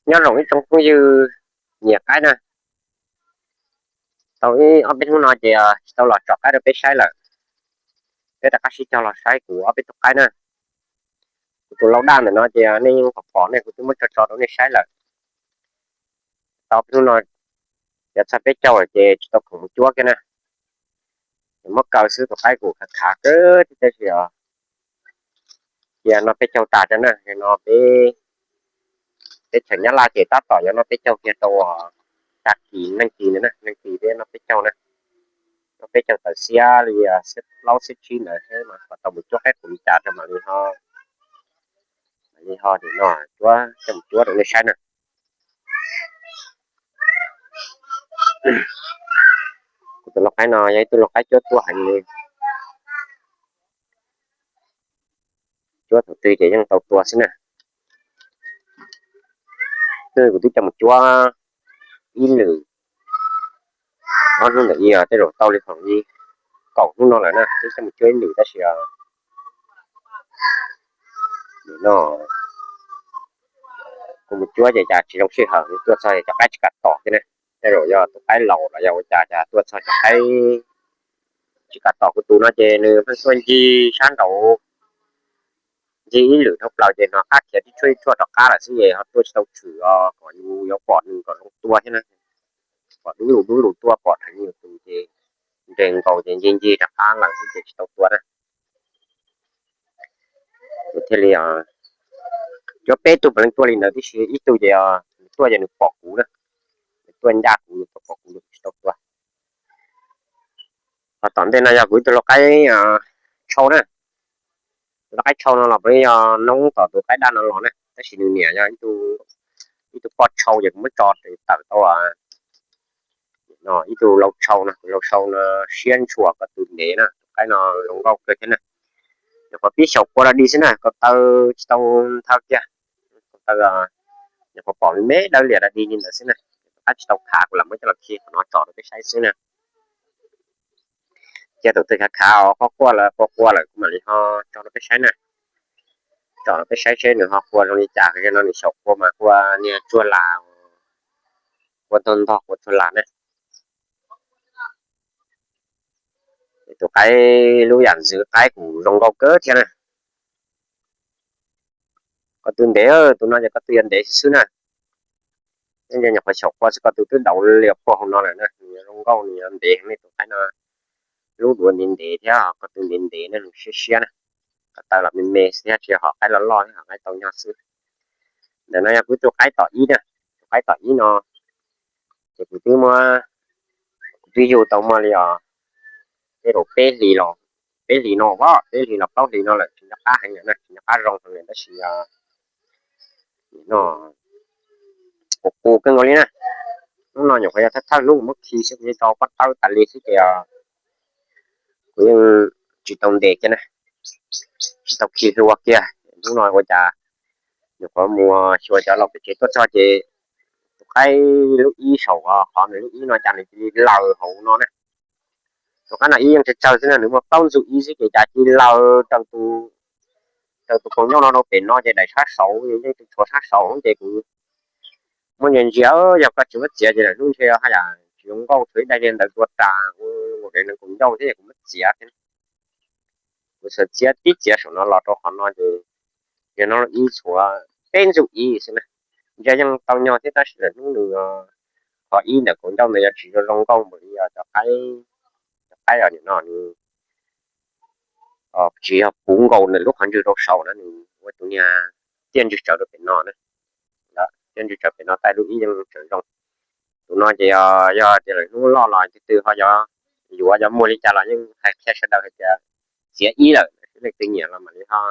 Nyob zoo ib tsoom phooj ywg nyiam qaib na, tau ib ob peb hnub no ces tsis tau los tso qaib rau peb saib lawm. Peb rov qab sib cog los saib kuv ob peb tug qaib na. Kuv tus lau daj ntawm no ces nej yeej pom pom ne, kuv twb muab tso tso rau nej saib lawm. Tau peb hnub no yuav txog peb caug lawm ces tsis tau khoom mus cuab kiag na. Muab kaw xwb, tus qaib kuv khav khav kawg thiab tab sis cia noj peb caug tas tso na. No peb, teb chaws Nyab Laj ces tab tom yuav noj peb caug kiag rau tag kis neej kis ntawd na, neej kis peb noj peb caug na. Noj peb caug tawm xiab li xiab plaub xiab tsib ntawd thiab mas kom tau mus cuab qaib qus li cas rau mam li ho, mam li ho nim no cuab, coj mus cuab rau nej saib na. Kuv tus lau qaib no yog ib tug lau qaib cuab tuaj heev li, cuab thaum twg ces yeej tau tua xwb na. Twb kuv twb coj mus cuab ib lwm, ob hnub ntawm i tej zaum tau li khoom li kaum hnub no lawm na, twb coj mus cuab ib lwm tab sis no kuv mus cuab ces cas tsis zoo sij hawm, tuaj txog cov qaib tsis kam tom thiab na. Tej zaum yog tus qaib laus los yog ua cas cas tuaj txog cov qaib tsis kam tom. Kuv tus no ces nws pheej tuaj ncig sab nraud, ncig ib lwm dhau plaws ces hnov qab khiav tib tshuaj ib tshuaj rov qab lawm xwb ces ho tuaj tsis tau tshwm os, kom yus yuav pom nws kom zoo tua thiab na. Pom dub lug dub lug tuaj pom dheev yus tus ces nres nkaus ces ncig ncig rov qab lawm xwb ces tsis tau tua na. Thiaj li cuab peb tug puav leej tuaj li ntawd tib si, ib tug ces nws tuaj ces nws pom kuv na, nws tuaj ncaj kuv, nws tuaj pom kuv, nws tsis tau tua. Ho tom ntej no yog kuv ib tug lau qaib tshau na. Tus lau qaib tshau no los puav leej yog noob tom tus qaib daj no los na, tab sis nws niam yog ib tug poj tshau ces kuv muab tso tawm tau ib tug lau tshau no, tus lau tshau no siab ntshua ko tw ntev na, tus qaib no zoo nkauj kawg thiab na. Nyuam qhuav pib xyaum qua da di xwb na, ko taw tsis tau nthaw kiag, ko taw nyuam qhuav pom me me dawb lias da di li ntawd xwb na. Tus qaib tsis tau khav, kuv lam muab coj los khi qhov no tso rau peb saib xwb na. Cia tus twg khav khav os, qua qua lawm, qua qua lawm kuv mam li ho tso rau peb saib na. Tso rau peb saib seb nws ho qua zoo li cas, no nws xyaum qua mas qua niag tsuag las, qua ntog ntog qua tsuag las na. Tus qaib lub yam ntxwv qaib kuj zoo nkauj kawg thiab na. Ko tw ntev, tus no ces ko tw yuav ntev xwb xwb na. Nyuam qhuav xyaum qua xwb ko tw twb dauv li puag hauv no lawm na, nws zoo nkauj, nws yuav ntev heev li tus qaib no. Lub duav ntev ntev thiab ko tw ntev ntev na, nws siab siab na. Ko taw los me me xwb thiab, tsis yog hom qaib loj loj thiab, hom qaib tau nyob xwb. Ntawm no yog kuv tus qaib tom ib na, tus qaib tom ib no ces kuv twb muab, kuv twb yug tau muaj li os, tej zaum peb hlis los, peb hlis no, peb hlis los plaub hlis no lawm, tsis nco qab heev lawm na, tsis nco qab zoo heev lawm tab sis no qus qus kawg nkaus li na. Hnub no nyuam qhuav yog thawj thawj hnub kuv muab khi xwb, kuv yeej tso pob tawb tas li xwb ces kuv yeej tsis tau ntes kiag na, tsis tau khi hlua kiag. Hnub no ua cas nyuam qhuav mus xyuas cov laus pem tsev tuaj txog ces tus qaib lub ib saum qhov nws lub ib no cas nws cia li laws hauv no na. Tus qaib no ib yeej tsawg tsawg xwb na, nws muaj plaub ntxuj ib xwb ces cas cia li laws raws tus, raws tus kaus ncauj no rau pem no ces daim sab saud yeej tshuav sab saud ces kuv muab ntsia ntsia, yog koj tsis muab txiav ces lawm hnub ntshe haj yam tsis zoo nkauj, tshuav ib daim li ntawd tua ras ua nkaus daim nees kaus ncauj thiab, kuv muab txiav thiab. Kuv txawm txiav tib txiav saum no los rau qhov no ces yog no ib tshuav peb ntxuj ib xwb na. Ntsia yeej tau nyog thiab tab sis lawm hnub nws qhov ib ntawm kaus ncauj ntawd yog tsis zoo nkauj npaum li cov qaib, cov qaib os, nim no nws tsis yog puv nkaus nws lub qhov ntswg rau saud na, nws ua tus niag tiaj ntswg tsawv rau pem no na. Tiaj ntswg tsawv pem no, taij lub ib yeej tsawv zoo. Tus no ces yog tias lawm hnub loj los leej twg ho yuav, yuav cov muag li cas los yeej hais qhia sawv daws hais tias txiav ib lawm, leej twg nyiam los mam li ho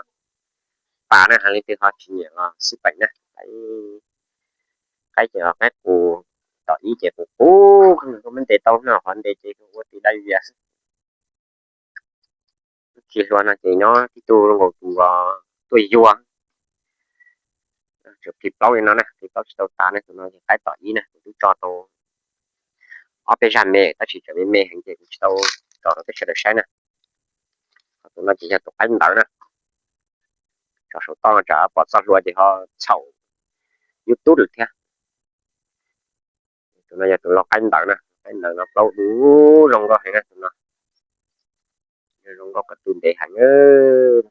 pas na, hais leej twg ho tsis nyiam los xij peem na. Qaib ces qaib qus, tom ib ces qus qus, muab ntes tau no qhov ntes ces ua tib dai vias xwb. Khi hlua no ces nyob tib tug zoo nkaus tus tuaj yuag. Tseem khi plaub li no na, khi plaub tsis tau tas ne, tus no ces qaib tom ib na, kuv twb tso tau ob peb zaj me tab sis tseem me me heev ces kuv tsis tau tso rau peb sawv daws saib na. Tus no ces yog tus qaib ntawd na. Tso saum toj no tsam pom txoj hlua ces ho txhaum YouTube lawm thiab. No yog tus lau qaib ntawd na, qaib ntawd no plaub du zoo nkauj heev na tus no. Zoo nkauj kom tu ntev heev.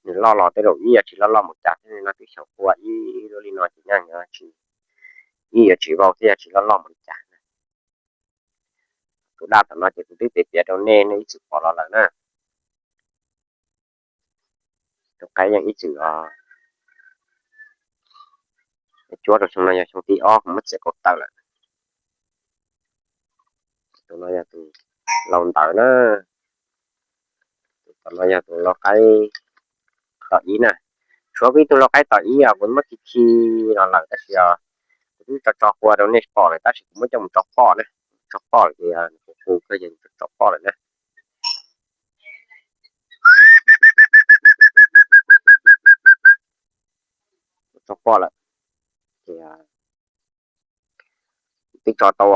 Nws loj los tej zaum ib yam tsis loj loj mus cas thiab no, twb xyaum qua ib lub li no ces yeej tsis, ib yam tsis vau thiab yog tsis loj loj mus li cas. Tus daj tom no ces kuv twb piav piav rau nej, nej ib txwm pom los lawm na. Tus qaib yeej ib txwm cuab rau xyoo no yog xyoo thib ob kuv muab txiav kaus taw lawm. Tus no yog tus lau ntawd na. Tus tom no yog tus lau qaib tom ib na. Tshuav kuv ib tug lau qaib tom ib os, kuv muab khi khi los lawm tab sis os, kuv twb tso tso qua rau nej pom lawm tab sis kuv muab coj mus tso poj na. Tso poj lawm ces kuv hu kawg ces tso poj lawm na. Tso poj lawm ces twb tso tau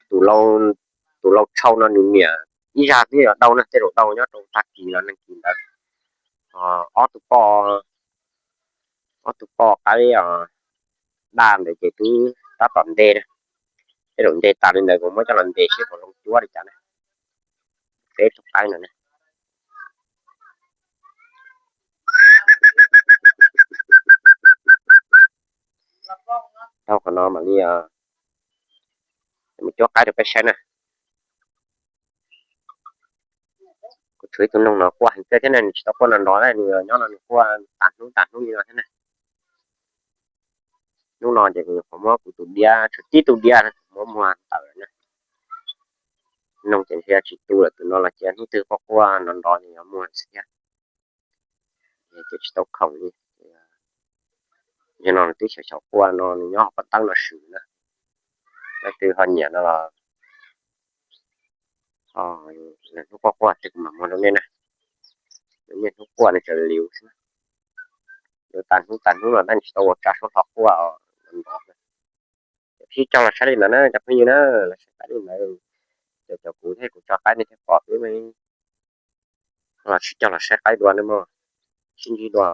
tus lau tshau no nws niam ib zaj twb yog dau na, tej zaum dau nyob rau tag kis los neeg kis ntawd. Ob tug poj, ob tug poj qaib daj ntawd ces twb tab tom nte na. Tej zaum nte tas li ntawd kuv muab coj los ntes seb puas zoo cuab li cas na. Peb tug qaib no na. Dhau qhov no mam li mus cuab qaib rau peb saib na. Kuv tshuav ib tug noog no quaj heev kawg thiab na, nws tsis tau quaj nrov nrov, nws nyob no nws quaj tas hnub tas hnub li no thiab na. Hnub no ces kuv nyuam qhuav muab kuv tus diab, tshuav tib tug diab muab muag tawm na. Noog ces ntshe tsis tu lawm, tus no los cia hnub twg quaj quaj nrov nrov ces yuav muag xwb thiab. Ces tsis tau khoom li. Yog no nws twb xyaum xyaum quaj no, nws nyob hauv pas tawb no swm na. Leej twg ho nyiam no los hnub quaj quaj twg kuv mam muag rau nej na. Nws niaj hnub quaj nws tseem liv xwb. Liv tas hnub tas hnub los tab nws tsis tau ua tsa suab hlo quaj nrov. Sib cog los saib li ntawd na cov phooj ywg na, los saib qaib li ntawd. Ces cov kuv thiab kuv tso qaib nej thiaj pom peb, los sib cog los saib qaib dua na mog. Sib ntsib dua.